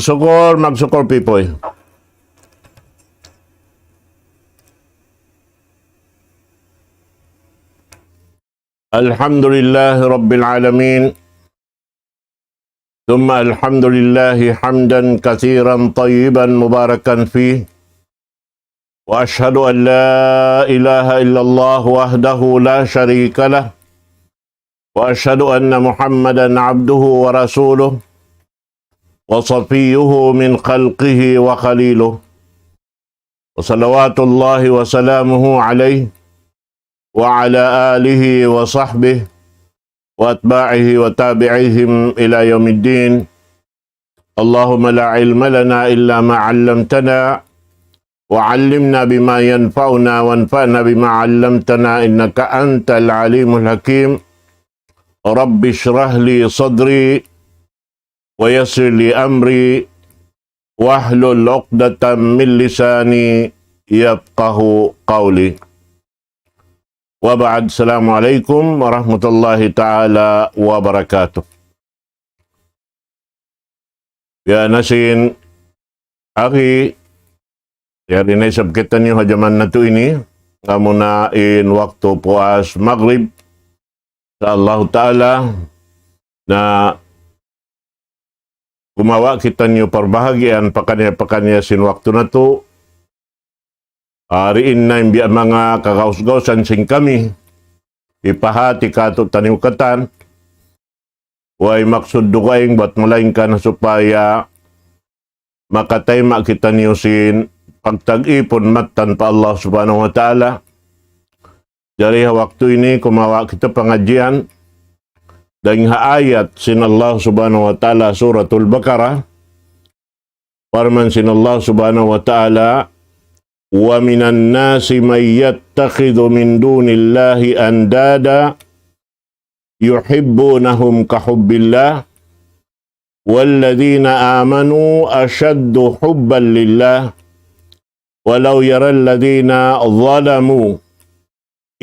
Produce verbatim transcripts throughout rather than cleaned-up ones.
Sukul, magsukul, pipoy. الحمد لله رب العالمين. ثم الحمد لله حمدا كثيرا طيبا مباركا فيه. وأشهد أن لا إله إلا الله وحده لا شريك له. وأشهد أن محمدا عبده ورسوله. وصفيه من خلقه وخليله. وصلوات الله وسلامه عليه وعلى آله وصحبه وأتباعه وتابعيهم إلى يوم الدين. اللهم لا علم لنا إلا ما علمتنا، وعلمنا بما ينفعنا، وانفعنا بما علمتنا، إنك أنت العليم الحكيم. رب اشرح لي صدري، ويسر لي أمري، واحلل عقدة من لساني يفقه قولي. وبعد، السلام عليكم ورحمة الله تعالى وبركاته. Ya, na sin akhi, yari na isab kitaniyu ha jaman natu' ini, amuna in waktu puas Maghrib, insya Allahu Ta'ala, na kumawa' kitaniyu parbahagian pakaniya-pakaniya sin waktu natu'. Ari in na in biya' manga kagaus-gausan sin kami, hipahati kātu'niyu katan, way maksud dugaing bat malaingkan supaya makataima' kitaniyu sin pagtag-ipun mattan pa Allah Subhanahu wa Ta'ala. Jari ha waktu ini kumawa' kita pangadjian dayn ha ayat sin Allah Subhanahu wa Ta'ala, Suratul Baqarah. Parman sin Allah Subhanahu wa Ta'ala, ومن الناس من يتخذ من دون الله أندادا يحبونهم كحب الله والذين آمنوا أشد حبا لله ولو يرى الذين ظلموا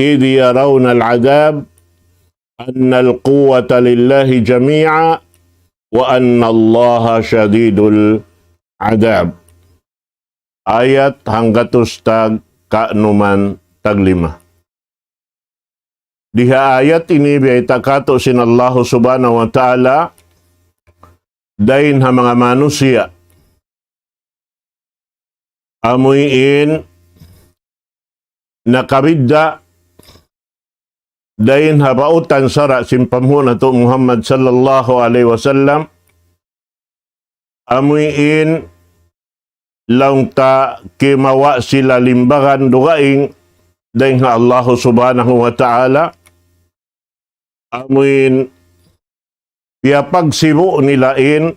إذ يرون العذاب أن القوة لله جميعا وأن الله شديد العذاب. Ayat hanggatus tag kanuman tag lima. Di ha ayat ini biyayta' kātu' sin Allahu Subhanahu wa Ta'ala dayn ha manga manusiya'. Amuin nakabidda' dayn ha bautan sara' sin panghu' natu' Muhammad sallallahu alayhi wasallam. Amuin laung ta kimawa' sila limbagan dugaing dayn ha Allahu Subhanahu wa Ta'ala. Amuin piyapagsibu' nila in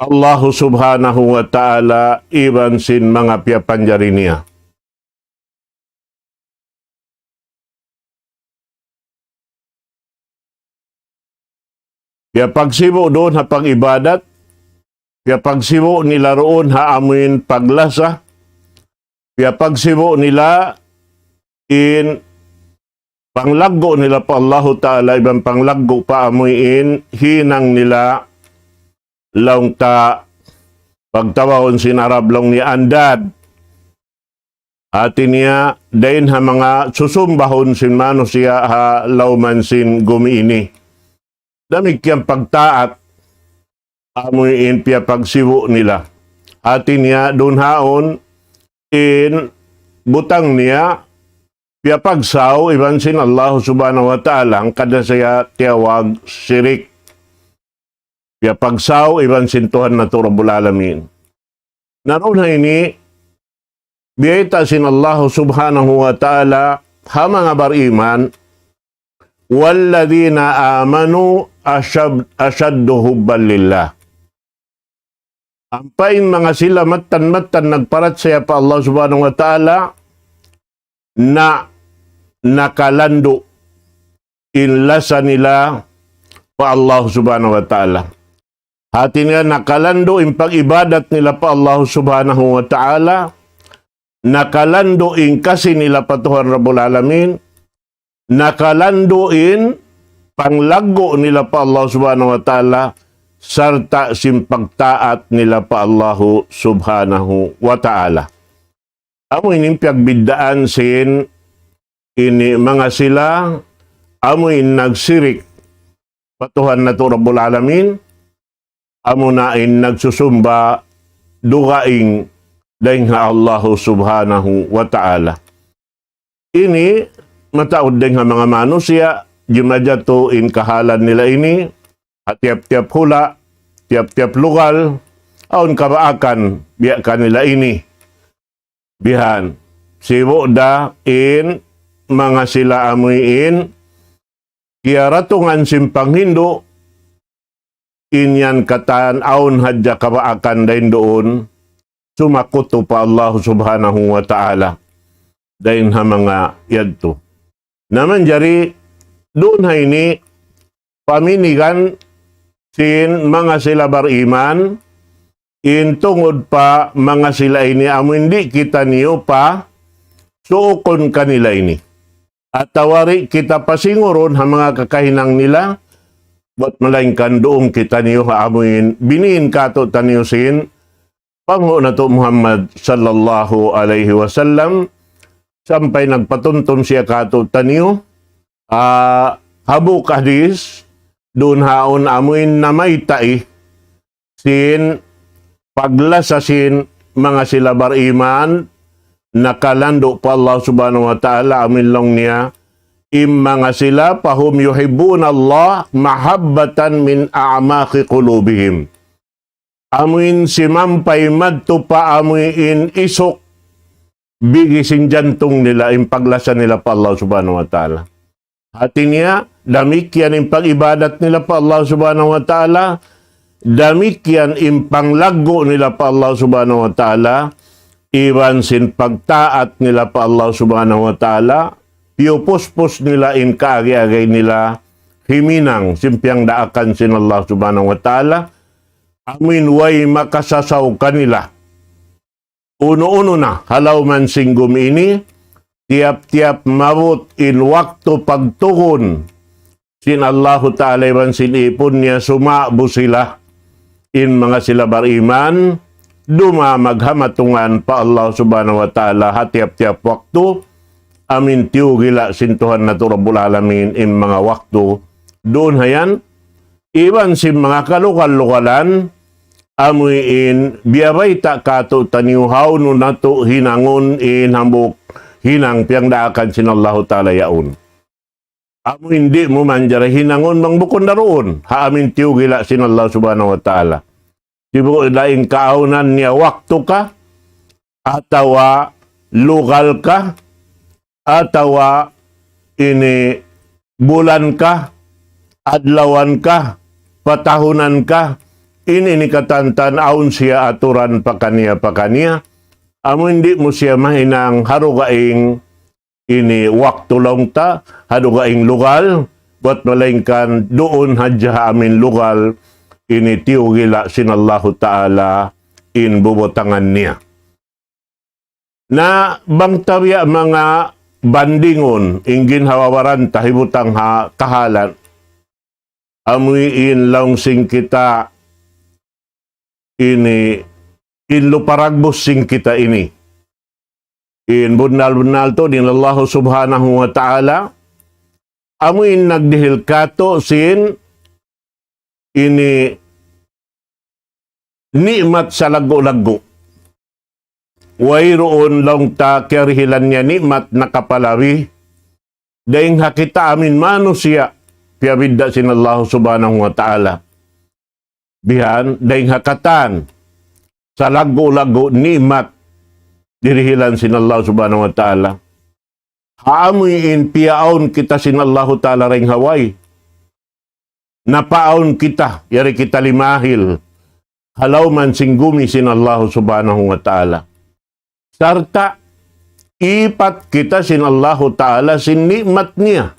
Allahu Subhanahu wa Ta'ala iban sin manga piyapanjari niya. Piyapagsibu' duun ha pag-ibadat, piyapagsibu' nila duun ha amuin paglasa, piyapagsibu' nila in panglaggu' nila pa Allahu Ta'ala iban panglaggu' pa amuin hinang nila laung ta pagtawagun sin Arab laung niya andad. Hati niya, dayn ha manga susumbahun sin manusiya' ha lawman sin gumi ini. Damikkiyan pagtaat, amuin piyapagsibu' nila. Hati niya, duun haun in butang niya, piyapagsaw iban sin Allah Subhanahu wa Ta'ala, hangkan da siya tiyawag sirik. Piyapagsaw iban sin Tuhan natu' Rabbul Alamin. Na duun ha ini, biyayta' sin Allah Subhanahu wa Ta'ala ha manga bariman, والذين آمنوا أشد، أشد حبا لله. Ampa in manga sila mattan-mattan nagparachaya pa Allah Subhanahu wa Ta'ala, na nakalandu' in lasa nila pa Allah Subhanahu wa Ta'ala. Hati niya nakalandu' in pag-ibadat nila pa Allah Subhanahu wa Ta'ala, nakalandu' in kasi nila pa Tuhan Rabbul Alamin, nakalandu' in panglaggu' nila pa Allah Subhanahu wa Ta'ala, sarta' sin pagtaat nila pa Allahu Subhanahu wa Ta'ala. Amu ini in piyagbiddaan sin ini manga sila, amu in nagsirik pa Tuhan natu' Rabbul Alamin, amu na in nagsusumba dugaing dayn ha Allahu Subhanahu wa Ta'ala. Ini mataud dayn ha manga manusiya', jimajatu in kahalan nila ini, ha tiyap-tiyap hula', tiyap-tiyap lugal, awn kabaakan, biya' kanila ini. Bihan, sibu' da in manga sila amuin, kiyaratungan sin panghindu', in yan katan awn hadja kabaakan dayn duun, sumakutu pa Allah Subhanahu wa Ta'ala, dayn ha manga yadtu. Na manjari, duun ha ini, paminigan sin manga sila bariman, in tungud pa manga sila ini amu in di' kitaniyu pa suukun kanila ini. Atawa di' kita pasingurun ha manga kakahinang nila, bat malaingkan duun kitaniyu ha amu in biniin katu'taniyu sin panghu' natu' Muhammad sallallahu alayhi wasallam, sampay nagpatuntun siya katu'taniyu, ah, hambuuk hadis, duun ha yaun amu in namayta' sin paglasa sin manga sila bariman, nakalandu' pa Allah Subhanahu wa Ta'ala, amu in laung niya, in manga sila, فهم يحبون الله محبة من أعماق قلوبهم. Amu in simampay madtu pa amu in isuk bigi sin jantung nila, in paglasa nila pa Allah Subhanahu wa Ta'ala. Hati niya, damikkiyan in pag-ibadat nila pa Allah Subhanahu wa Ta'ala, damikkiyan in panglaggu' nila pa Allah Subhanahu wa Ta'ala, iban sin pagtaat nila pa Allah Subhanahu wa Ta'ala, piyupuspus nila in kaagi-agi nila, himinang sin piyangdaakan sin Allah Subhanahu wa Ta'ala, amu in way makasasaw kanila. Unu-unu na, ha lawm sin gumi ini, tiyap-tiyap maabut in waktu pagtugun sin Allahu Ta'ala iban sin ipun niya, suma'bu sila, in manga sila bariman, dumamag ha matungan pa Allah Subhanahu wa Ta'ala ha tiyap-tiyap waktu, amu in tiyugila' sin Tuhan natu' Rabbul Alamin in manga waktu. Duun ha yan, iban sin manga kalugal-lugalan, amu in biyabayta' katu'taniyu hawnu natu' hinangun in hambuuk hinang piyangdaakan sin Allahu Ta'ala yaun. Amu in di' mu manjari hinangun bang bukun da duun, ha amu in tiyugila' sin Allah Subhanahu wa Ta'ala. Sibu' da in kaawnan niya waktu ka, atawa lugal ka, atawa ini bulan ka, adlawan ka, patahunan ka, in ini katantan awn siya aturan pakaniya-pakaniya. Amu in di' mu siya mahinang ha dugaing ini waktu laung ta, ha dugaing lugal, bat malaingkan duun hadja ha amu in lugal ini tiyugila' sin Allahu Ta'ala in bubutangan niya. Na bang ta biya' manga bandingun, in ginhawa-baran ta hibutang ha kahalan. Amu in laung sin kita ini, in lupa dagbus sin kita ini. In bunnal-bunnal tuud in Allah Subhanahu wa Ta'ala, amu in nagdihil katu' sin ini ni'mat salaggu'-laggu'. Wayruun laung ta kiyarihilan niya ni'mat nakapalabi dayn ha kita amu in manusiya', piyabidda' sin Allah Subhanahu wa Ta'ala. Bihan, dayn ha katan salaggu'-laggu' ni'mat dirihilan sin Allah Subhanahu wa Ta'ala. Ha amu in piyaawn kita sin Allahu Ta'ala dayn ha way. Napaawn kita, yari kita limahil ha lawm sin gumi sin Allahu Subhanahu wa Ta'ala. Sarta' ipat kita sin Allahu Ta'ala sin ni'mat niya.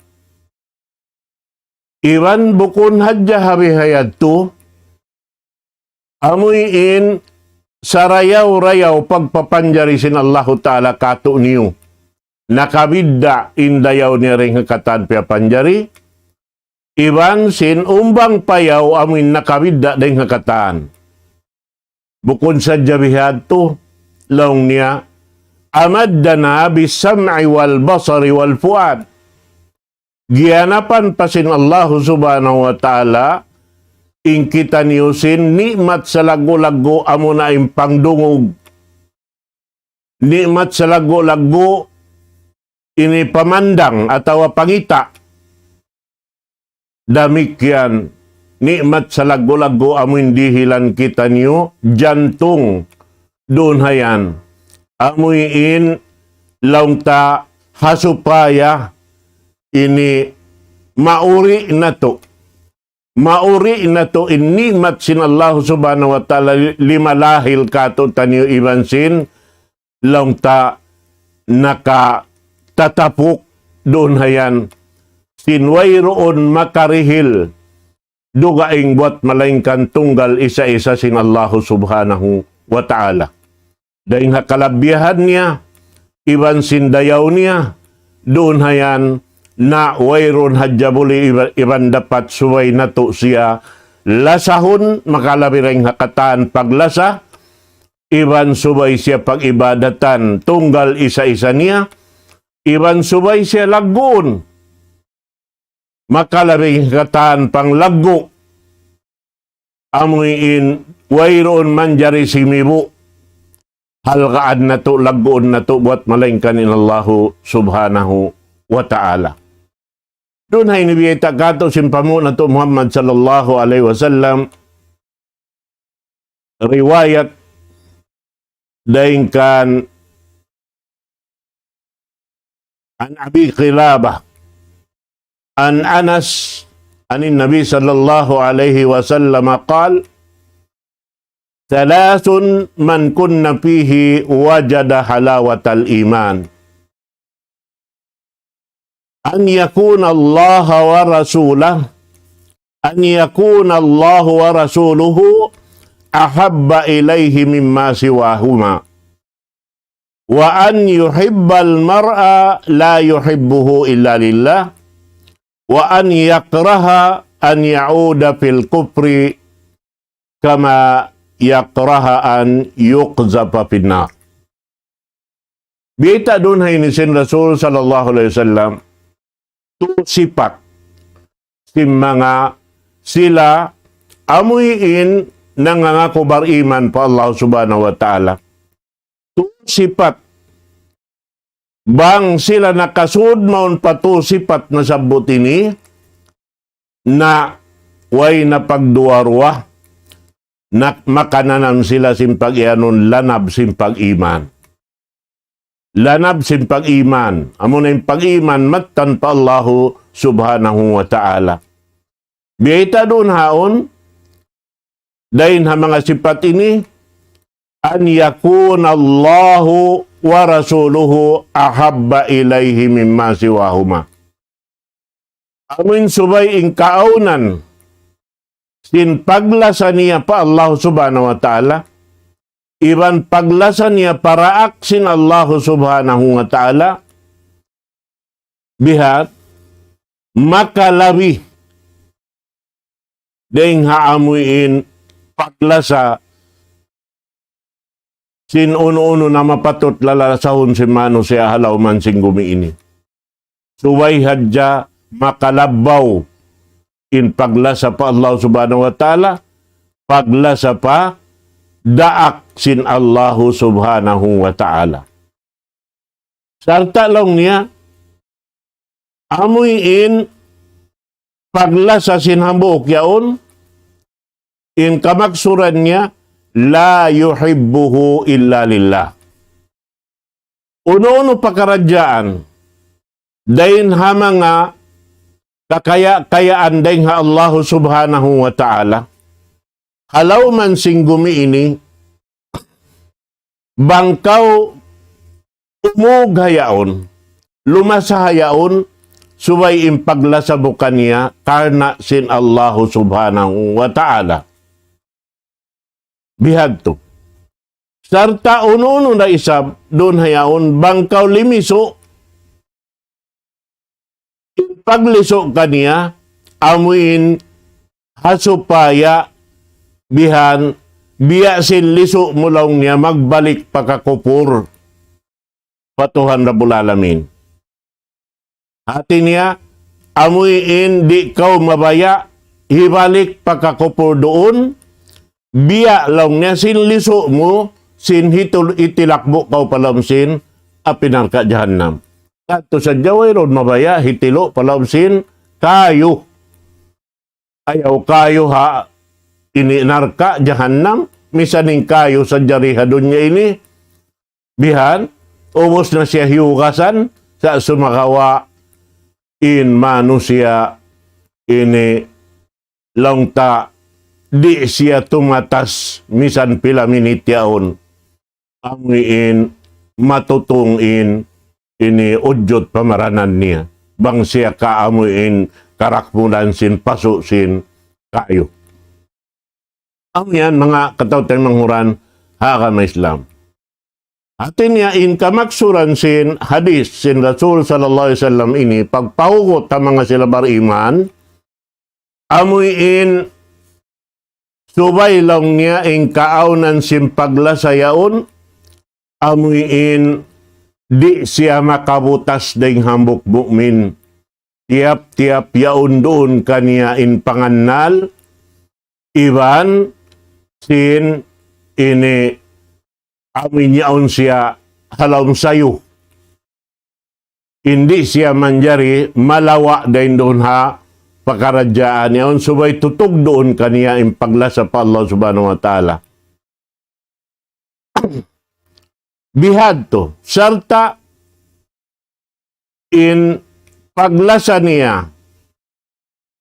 Iban bukun hadja ha biha yadtu, amu in sarayaw-rayaw pagpapanjari sin Allahu Ta'ala katu'niyu. Nakabidda' in dayaw niya dayn ha katan piyapanjari, iban sin umbang payaw amuin nakabidda' dayn ha katan. Bukun sadja bihadtu, laung niya, أمدنا بالسمع والبصر والفؤاد. Giyanapan pa sin Allahu Subhanahu wa Ta'ala in kitaniyu sin ni'mat salaggu'-laggu' amuna in pangdungug. Ni'mat salaggu'-laggu' ini pamandang atawa pangita'. Damikkiyan ni'mat salaggu'-laggu' amuin dihilan kitaniyu jantung duun hayan. Amuin laung ta ha supaya ini mauri natu'. Mauri natu' in ni'mat sin Allahu Subhanahu wa Ta'ala limalahil kātu'niyu iban sin laung ta nakatatapuk duun hayan sin wayruun makarihil dugaing buwat malaingkan tunggal isa-isa sin Allahu Subhanahu wa Ta'ala. Dayn ha kalabihan niya, iban sin dayaw niya, duun hayan na wayruun hadja buli iba-, iban dapat subay natu' siya lasahun, makalabi dayn ha katan paglasa, iban subay siya pag-ibadatan tunggal isa-isa niya, iban subay siya lagguun, makalabi katan panglaggu', amuin wayruun manjari simibu', halgaan natu', lagguun natu', buwat malaingkan in Allahu Subhanahu wa Ta'ala. Duun ha ini biyayta' kātu' sin panghu' natu' Muhammad sallallahu alayhi wasallam, riwayat dayn kan عن أبي قلابة عن أنس عن النبي صلى الله عليه وسلم قال: ثلاث من كن فيه وجد حلاوة الإيمان. أن يكون الله ورسوله، أن يكون الله ورسوله أحب إليه مما سواهما، وأن يحب المرء لا يحبه إلا لله، وأن يكره أن يعود في الكفر كما يكره أن يقذف في النار. Biyayta' duun ha ini sin Rasul sallallahu alayhi wasallam, tū sipat sin manga sila amuin nangangaku bariman pa Allah Subhanahu wa Ta'ala. Tū sipat. Bang sila nakasud mawn pa tū sipat nasabbut ini, na way na pagduwa-ruwa, na makananam sila sin pag-iyanun lanab sin pag-iman. Lanab sin pag-iman. Amuna in pag-iman mattan pa Allahu Subhanahu wa Ta'ala. Biyayta' duun haun, dayn ha manga sipat ini, أن يكون الله ورسوله أحب إليه مما سواهما. Amuin subay in kaawnan sin paglasa niya pa Allah Subhanahu wa Ta'ala, iban paglasa niya pa daak sin Allah Subhanahu wa Ta'ala, bihat, makalabi dayn ha amuin paglasa sin unu-unu na mapatut lalasahun sin manusiya' ha lawm sin gumi ini. Subay hadja makalabbaw in paglasa pa Allah Subhanahu wa Ta'ala, paglasa pa daak sin Allah Subhanahu wa Ta'ala. Sarta' laung niya, amuin paglasa sin hambuuk yaun, in kamaksuran niya, لا يحبه إلا لله. Unu-unu pakaradjaan, dayn ha manga kakaya-kayaan dayn ha Allahu Subhanahu wa Ta'ala, ha lawm sin gumi ini, bang kaw umug ha yaun, lumasa ha yaun, subay in paglasa mu kaniya karna' sin Allahu Subhanahu wa Ta'ala. Bihadtu. Sarta' unu-unu na isab duun ha yaun, bang kaw limisu', in paglisu' kaniya, amuin ha supaya bihan biya' sin lisu' mu laung niya magbalik pa kakupur pa Tuhan Rabbul Alamin. Hati niya, amuin di' kaw mabaya' hibalik pa kakupur duun, biya' laung niya sin lisu' mu, sin hitul itilakbu' kaw pa lawm sin api narka' jahannam. Kadtu sadja wayruun mabaya' hitilu' pa lawm sin kayu. Ayaw kayu ha ini narka' jahannam, misan in kayu sadja di ha dunya ini, bihan, ubus na siya hiyugasan, sa' sumagawa' in manusiya' ini laung ta di' siya tumatas misan pila minit yaun. Amuin matutung in ini ujud pamaranan niya. Bang siya ka amuin karakmulan sin pasu' sin kayu. Amu yan, manga kataw-taymanghuran ha agama Islam. Hati niya in kamaksuran sin hadis sin Rasul sallallahu alayhi wasallam ini, pagpahugut ha manga sila bariman, amuin subay laung niya in kaawnan sin paglasa yaun, amuin di' siya makabutas dayn hambuuk mu'min. Tiyap-tiyap yaun duun kaniya in pangannal, iban sin ini amuin yaun siya ha lawm sayu. Di' siya manjari malawa' dayn duun ha pakaradjaan yaun, subay tutug duun kaniya in paglasa pa Allah Subhanahu wa Ta'ala. Bihadtu, sarta' in paglasa niya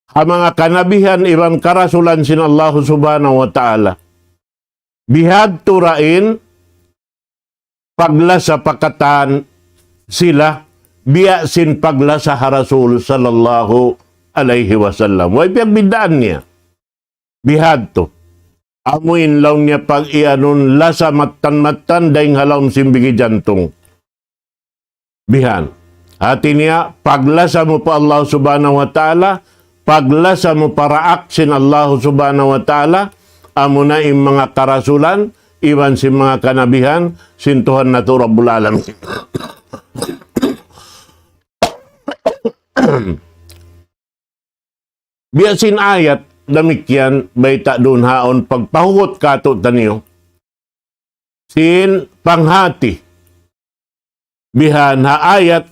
ha manga kanabihan iban karasulan sin Allah Subhanahu wa Ta'ala. Bihadtu ra in paglasa pa katan sila, biya' sin paglasa ha Rasul sallallahu alayhi wasallam. Way piyagbiddaan niya. Bihadtu. Amuin laung niya pag-iyanun lasa mattan-mattan dayn ha lawm sin bigi jantung. Bihan. Hati niya, paglasa mu pa Allah Subhanahu wa Ta'ala, paglasa mu pa daak sin Allah Subhanahu wa Ta'ala, amuna in manga karasulan, iban sin manga kanabihan, sin Tuhan natu' Rabbul Alamin. Biya' sin ayat damikkiyan, bayta' duun ha yaun pagpahugut kātu'niyu sin panghati. Bihan ha ayat,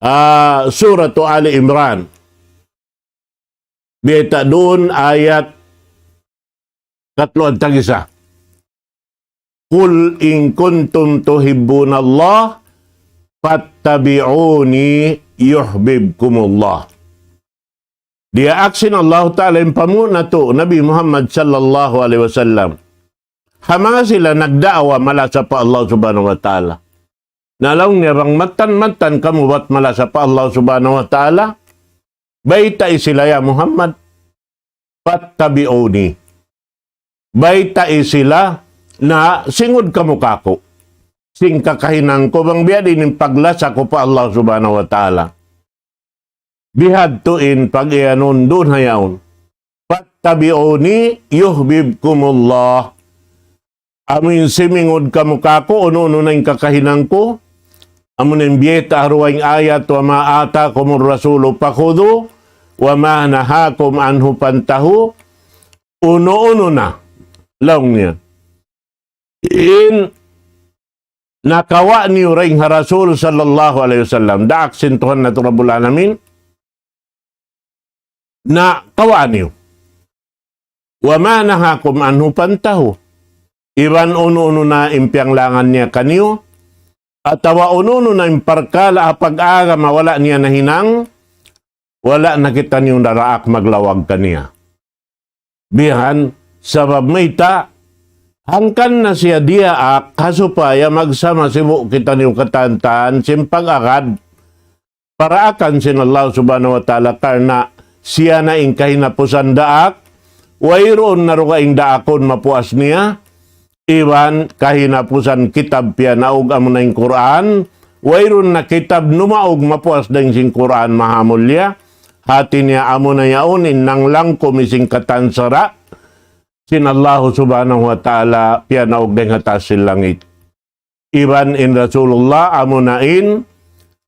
ah, Suratu Ali Imran. Bayta' duun ayat katluan tag-isa. قل إن كنتم تحبون الله فاتبعوني يحببكم الله. Diyaak sin Allahu Ta'ala in panghu' natu', Nabi Muhammad sallallahu alayhi wasallam. Ha manga sila nagdaawa malasa pa Allah Subhanahu wa Ta'ala. Na laung niya bang mattan-mattan kamu bat malasa pa Allah Subhanahu wa Ta'ala, baytai sila ya Muhammad, فاتبعوني. Baytai sila na singud kamu kāku'. Sin kakahinang ku bang biya' diin in paglasa ku pa Allah Subhanahu wa Ta'ala. Bihadtu in pag-iyanun duun ha yaun. فاتبعوني يحببكم الله. Amuin simingud kamu kāku', unu-unu na in kakahinang ku. Amuin biyayta' ha dugaing ayat, وما آتاكم الرسول فخذوه وما نهاكم عنه فانتهوا. Unu-unu na, laung niya. In nakawa' niyu dayn ha Rasul sallallahu alayhi wasallam, daak sin Tuhan natu' Rabbul Alamin, na kawa' niyu. وما نهاكم عنه فانتهوا. Iban unu-unu na in piyanglangan niya kaniyu, atawa unu-unu na in parkala' ha pag-agama wala' niya nahinang, wala' na kitaniyu naraak maglawag kaniya. Bihan, sabab mayta', hangkan na siya diyaak, ha supaya magsama sibu' kitaniyu katan-katan sin pag-agad pa daakan sin Allah Subhanahu wa Ta'ala, karna' siya na in kahinapusan daak, wayruun na dugaing daakun mapuas niya, iban kahinapusan kitab piyanaug amuna in Qur'an, wayruun na kitab numaug mapuas dayn sin Qur'an mahamulliya, Hati niya amuna yaun in nanglangkum sin katan sara' sin Allahu Subhanahu wa Ta'ala piyanaug dayn ha taas sin langit. Iban in Rasulullah amuna in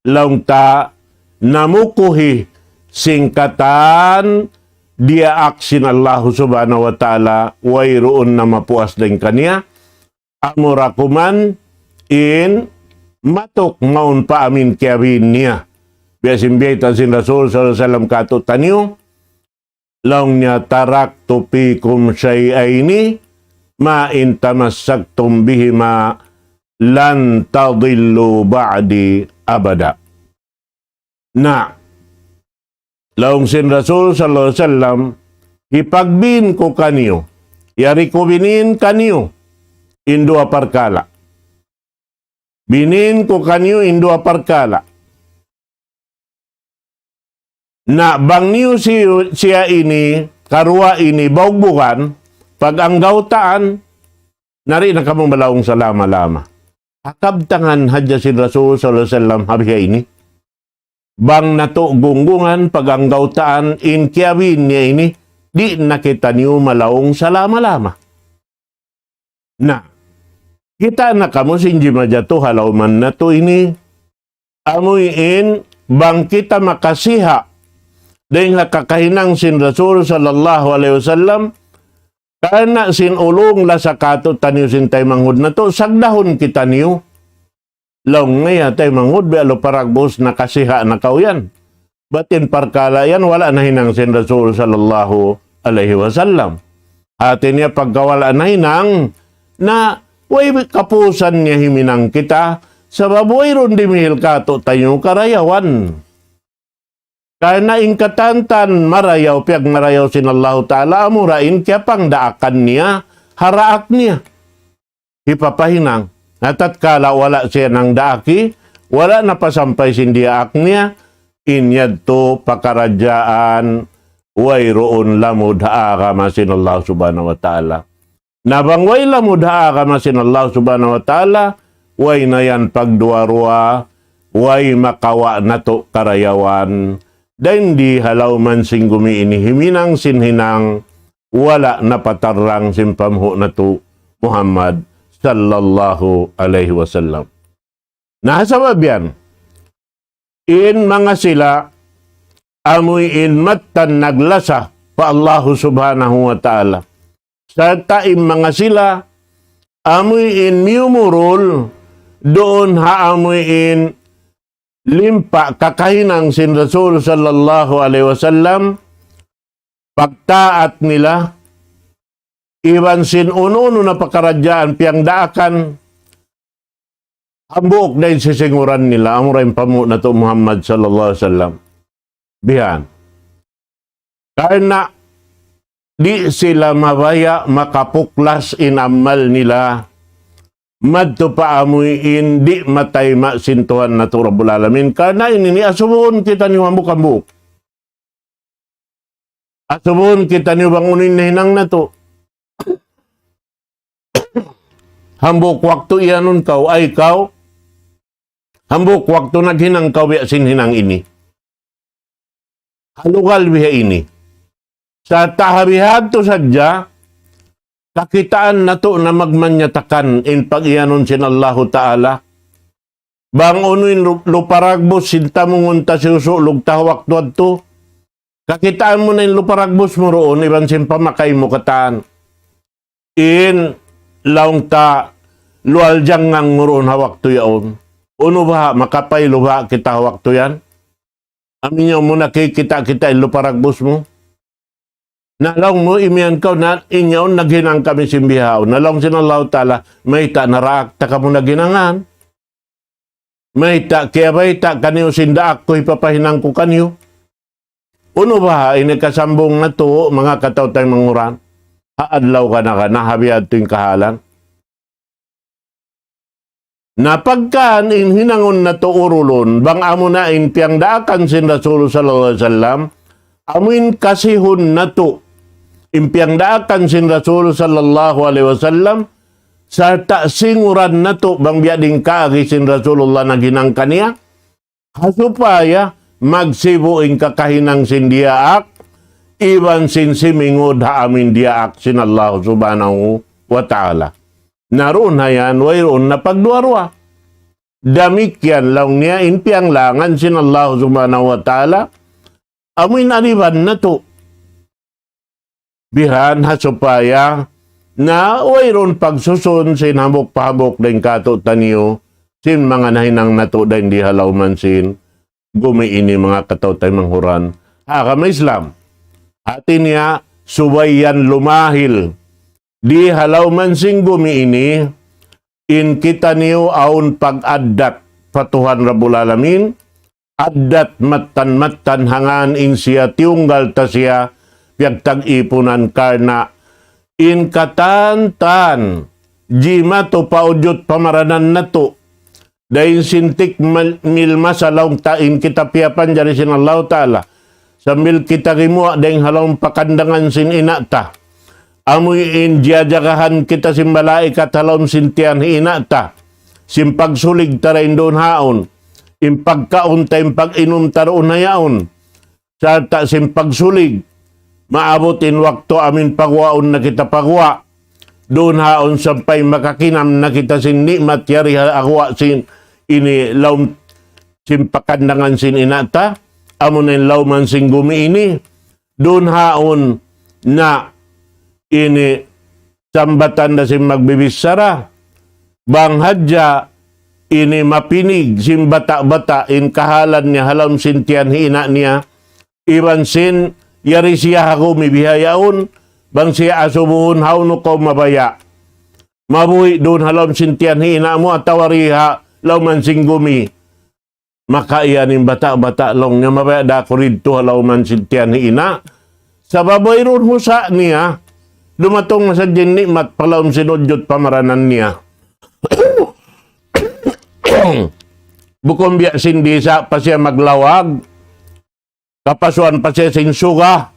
laung ta namukuhi sin katan diyaak sin Allahu Subhanahu wa Ta'ala, wayruun na mapuas dayn kaniya. Amura kuman in matuk mawn pa amin kiyabin niya. Biya' sin biyayta' sin Rasul sallallahu alayhi wasallam kātu'niyu, laung niya, "Taraktu fikum shay'ayni ma in tamassaktum bihima lan tadillu ba'di abada." Na, laung sin Rasul sallallahu alayhi wasallam, hipagbin ku kaniyu, yari ku binin kaniyu in duwa parkala'. Binin ku kaniyu in duwa parkala'. Na bang niyu si-, siya ini, karuwa ini, baugbugan, pag-anggawtaan, na di' na kamu malaung salama-lama. Ha kabtangan hadja sin Rasul sallallahu alayhi wasallam ha biha ini. Bang natu' gunggungan pag-anggawtaan in kiyabin niya ini, di' na kitaniyu malaung salama-lama. Na, kita' na kamu sin jimatu ha lawm natu' ini, amuin bang kita makasiha' dayn ha kakahinang sin Rasul sallallahu alayhi wasallam, karna' sin ulung lasa kātu'niyu sin taymanghud natu', sagdahun kitaniyu. Laung niya, "Taymanghud, biya' lupa dagbus nakasiha' na kaw yan. Bat in parkala' yan wala' nahinang sin Rasul sallallahu alayhi wasallam." Hati niya pagka wala' nahinang, na way kapusan niya himinang kita, sabab wayruun dimihil kātu'niyu karayawan. Karna' in katan-katan marayaw, piyagmarayaw sin Allahu Ta'ala, amura in kiyapangdaakan niya ha daak niya. Hipapahinang. Na tatkala wala' siya nangdaak, wala' napasampay sin diyaak niya, in yadtu pakaradjaan wayruun lamud ha agama sin Allah Subhanahu wa Ta'ala. Na bang way lamud ha agama sin Allah Subhanahu wa Ta'ala, way na yan pagduwa-ruwa, way makawa' natu' karayawan. Dayn di ha lawm sin gumi ini himinang sin hinang, wala' napatarrang sin panghu' natu' Muhammad sallallahu alayhi wasallam. Na sabab yan, in manga sila, amuin mattan naglasa pa Allahu Subhanahu wa Ta'ala. Sarta' in manga sila, amuin miyumurul, duun ha amuin limpa kakahinang sin Rasul sallallahu alayhi wasallam, pagtaat nila, iban sin unu-unu na pakaradjaan piyangdaakan, hambuuk na in sisinguran nila, amura in panghu' natu' Muhammad sallallahu alayhi wasallam. Bihan. Karna' di' sila mabaya' makapuklas in amal nila. Madtu pa amuin di' matayma' sin Tuhan natu' Rabbul Alamin. Karna' ini, ini asubuhun kitaniyu hambuuk-hambuuk. Asubuhun kitaniyu bang unu in nahinang natu'. Hambuuk waktu iyanun kaw, ay kaw. Hambuuk waktu naghinang kaw biya' sin hinang ini. Ha lugal biha ini. Sa' taha bihadtu sadja, kakitaan natu' na magmanyatakan in pag-iyanun sin Allahu Ta'ala. Bang unu in lu-, lupa dagbus sin tamungun ta siyusulug ta ha waktu yadtu. Kakitaan mu na in lupa dagbus mu duun, iban sin pamakay mu katan. In laung ta lual jangngang mu duun ha waktu yaun. Unu baha', makapaylu baha' kita ha waktu yan? Amu in yaun mu nakikita' kita in lupa dagbus mu. Na laung mu imiyan kaw na in yaun naghinang kami sin bihaun. Na laung sin Allahu Ta'ala, mayta' naraak ta kamu naghinangan? Mayta' kiyabayta' kaniyu sin daak ku hipapahinang ku kaniyu? Unu baha' ini kasambung natu', manga kataw-taymanghuran? Ha adlaw kana-kana, ha bihadtu in kahalan. Na pagka in hinangun natu' urulun, bang amuna in piyangdaakan sin Rasul sallallahu alayhi wasallam, amu in kasihun natu', in piyangdaakan sin Rasul sallallahu alayhi wasallam, sarta' singuran natu', bang biya' diin kaagi sin Rasulullah naghinang kaniya, ha supaya magsibu' in kakahinang sin diyaak, iban sin simingud ha amu in diyaak sin Allah Subhanahu wa Ta'ala. Na duun ha yan, wayruun na pagduwa-ruwa. Damikkiyan laung niya in piyanglangan sin Allah Subhanahu wa Ta'ala, amu in aliban natu'. Bihan ha supaya na wayruun pagsusun sin hambuuk pa hambuuk dayn kātu'niyu, sin manga nahinang natu' dayn di ha lawm sin gumi ini, manga kataw-taymanghuran ha agama Islam. Hāti niya, subay yan lumahil di ha lawm sin gumi ini, in kitaniyu awn pag-addat pa Tuhan Rabbul Alamin, addat mattan-mattan hangkan in siya tiyunggal ta siya piyagtag-ipunan karna' in katan-katan jimatu pa wujud pamaranan natu'. Dayn sin tikmil masa laung ta in kita piyapanjari sin Allah Ta'ala. Sambil kita gimuwa' dayn ha lawm pakandangan sin ina' ta. Amu in jiyajagahan kita sin malaikat ha lawm sin tiyan hi ina' ta. Sin pagsulig ta dayn duun haun. In pagkaun ta, in pag-inum ta duun ha yaun. Sarta' sin pagsulig. Maabut in waktu amu in paguwaun na kita paguwa'. Duun haun sampay makakinam na kita sin ni'mat yari ha guwa' sin ini lawm sin pakandangan sin ina' ta. Amu na in lawm sin gumi ini. Duun haun na ini sambatan da sin magbibichara. Bang hadja ini mapinig sin bata'-bata' in kahalan niya ha lawm sin tiyan hi ina' niya. Iban sin yari siya ha gumi bihaun, bang siya asubuhun, hawnu kaw mabaya'? Mabuhi' duun ha lawm sin tiyan hi ina' mu atawa di ha lawm sin gumi? Maka iyan in bata'-bata' laung niya, mabaya' da aku didtu ha lawm sin tiyan hi ina'. Sabab wayruun husa' niya, dumatung na sadja in ni'mat pa lawm sin wujud pamaranan niya. Bukun biya' sin di' sa pa siya maglawag, kapasuan pa siya sin suga,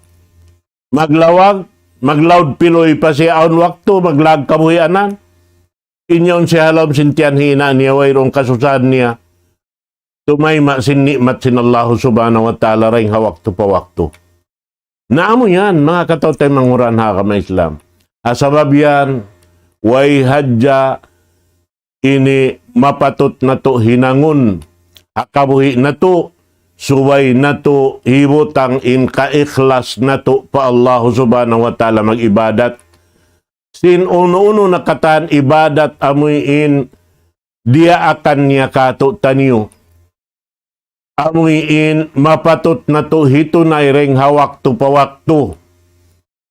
maglawag, maglaud piluy pa siya awn waktu, maglag kabuhianan. In yaun siya ha lawm sin tiyan hi ina' niya, wayruun kasusahan niya tumayma' sin ni'mat sin Allah Subhanahu wa Ta'ala dayn ha waktu pa waktu. Na amu yan, manga kataw-taymanghuran ha agama Islam. Ha sabab yan, way hadja ini mapatut natu' hinangun ha kabuhi' natu', subay natu' hibutang in kaikhlas natu' pa Allah Subhanahu wa Ta'ala mag-ibadat. Sin unu-unu na katan ibadat amu in diyaakan niya kātu'niyu. Amu in mapatut natu' hitunay dayn ha waktu pa waktu.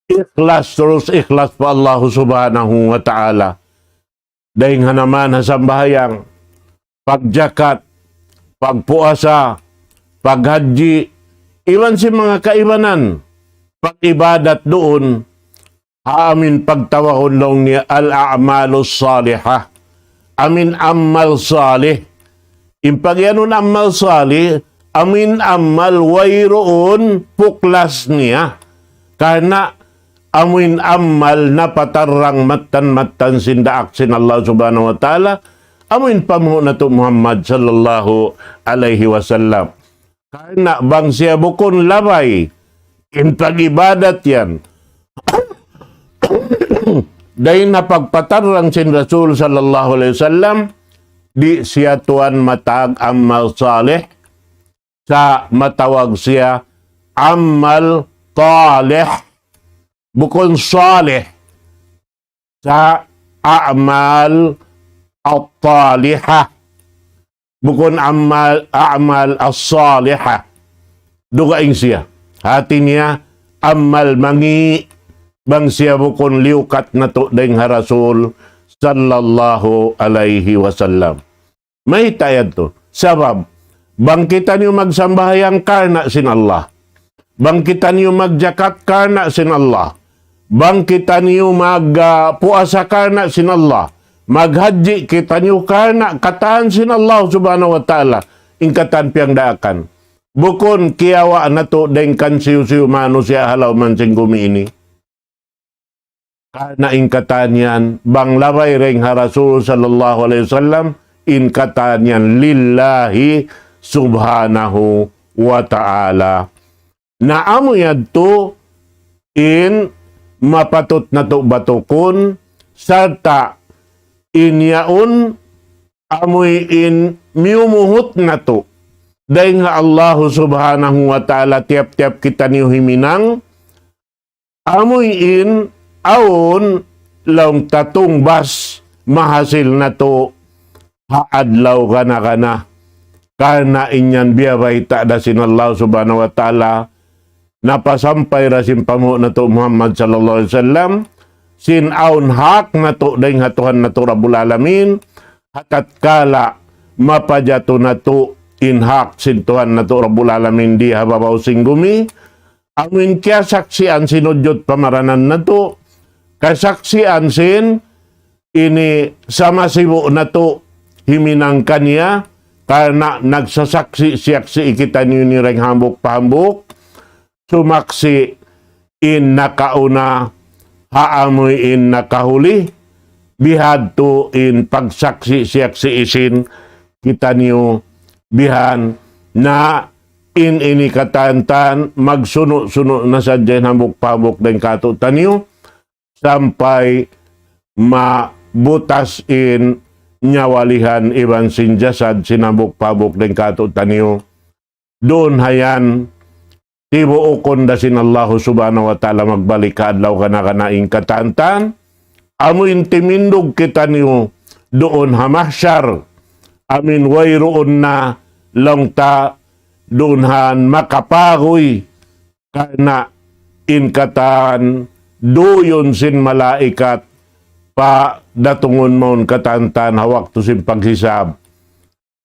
Ikhlas, tarus ikhlas pa Allah Subhanahu wa Ta'ala. Dayn ha naman ha sambahayang, pagjakat, pagpuasa, paghajji, iban sin manga kaibanan, pag-ibadat duun, ha amu in pagtawagun laung niya al-a'malus salihah. Amu in amal salih. In pagiyanun amal salih, amu in amal wayruun puklas niya. Karna' amu in amal napatarrang mattan-mattan sin daak sin Allah Subhanahu wa Ta'ala, amu in panghu' natu' Muhammad sallallahu alayhi wasallam. Karna' bang siya bukun labay in pag-ibadat yan dayn ha pagpatarrang sin Rasul sallallahu alayhi wasallam, di' siya tuwan matag amal salih, sa' matawag siya amal talih, bukun salih. Sa' a'mal at-talihah. Bukun amal, a'mal as-salihah. Dugaing siya. Hati niya, amal mangi' bang siya bukun liyukat natu' dayn ha Rasul sallallahu alayhi wasallam. Mayta' yadtu? Sabab, bang kitaniyu magsambahayang karna' sin Allah. Bang kitaniyu magjakat karna' sin Allah. Bang kitaniyu mag, ah, puasa karna' sin Allah. Maghajji kitaniyu karna' katan sin Allah Subhanahu wa Ta'ala. In katan piyagdaakan. Bukun kiyawa' natu' dayn kan hisiyu-siyu manusiya' ha lawm sin gumi ini. Karna' in katan yan, bang labay dayn ha Rasul sallallahu alayhi wasallam, in katan yan lillahi subhanahu wa Ta'ala. Na amu yadtu in mapatut natu' batukun, sarta' in yaun amuin miyumuhut natu' dayn ha Allahu Subhanahu wa Ta'ala tiyap-tiyap kitaniyu himinang, amuin awn laung ta tungbas mahasil natu' ha adlaw gana-gana. Karna' in yan biyabayta' da sin Allah Subhanahu wa Ta'ala, napasampay da sin panghu' natu' Muhammad sallallahu alayhi wasallam, sin awn hak natu' dayn ha Tuhan natu' Rabbul Alamin, ha tatkala mapajatu natu' in hak sin Tuhan natu' Rabbul Alamin di ha babaw sin gumi, amuin kiyasaksian sin wujud pamaranan natu', kasaksian sin ini sama sibu' natu' himinang kaniya, karna' nagsasaksi-siyaksi kitaniyu ini dayn hambuuk pa hambuuk, sumaksi' in nakauna ha amuin nakahuli, bihadtu in pagsaksi-siyaksi sin kitaniyu bihan na in ini katantan magsunu'-sunu' na sadja in hambuuk pa hambuuk dayn kātu'niyu, sampay mabutas in nyawalihan iban sin jasad sin hambuuk pa hambuuk dayn kātu'niyu. Duun ha yan, tibuukun da sin Allahu Subhanahu wa Ta'ala magbalik ha adlaw gana-gana in katantan, amuin timindug kitaniyu duun ha mahsyar, amuin wayruun na laung ta duun han makapaguy, karna' in katan duyun sin malaikat padatungun mawn katantan ha waktu sin paghisab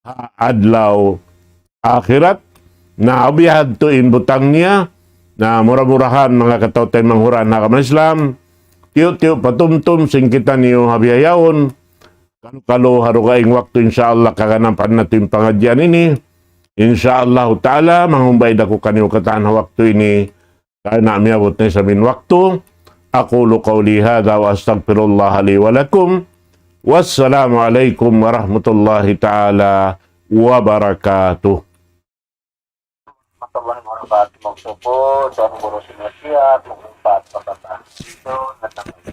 ha adlaw akhirat. Na bihadtu in butang niya. Na mura-murahan manga kataw-taymanghuran ha agama Islam, tiyu'-tiyu' patumtum sin kitaniyu ha bihaun, kalu-kalu ha dugaing waktu, insya Allah, kaganapan natu' in pangadjian ini. Insya Allahu Ta'ala, manghumbay da aku kaniyu katan ha waktu ini, karna' miyabut na isab in waktu. أقول قولي هذا وأستغفر الله لي ولكم. والسلام عليكم ورحمة الله تعالى وبركاته. Warahmatullahi wabarakatuh. Magsukul, Tuan Guru, sin nasihat, magmanfaat pa katan. Ito, natapos.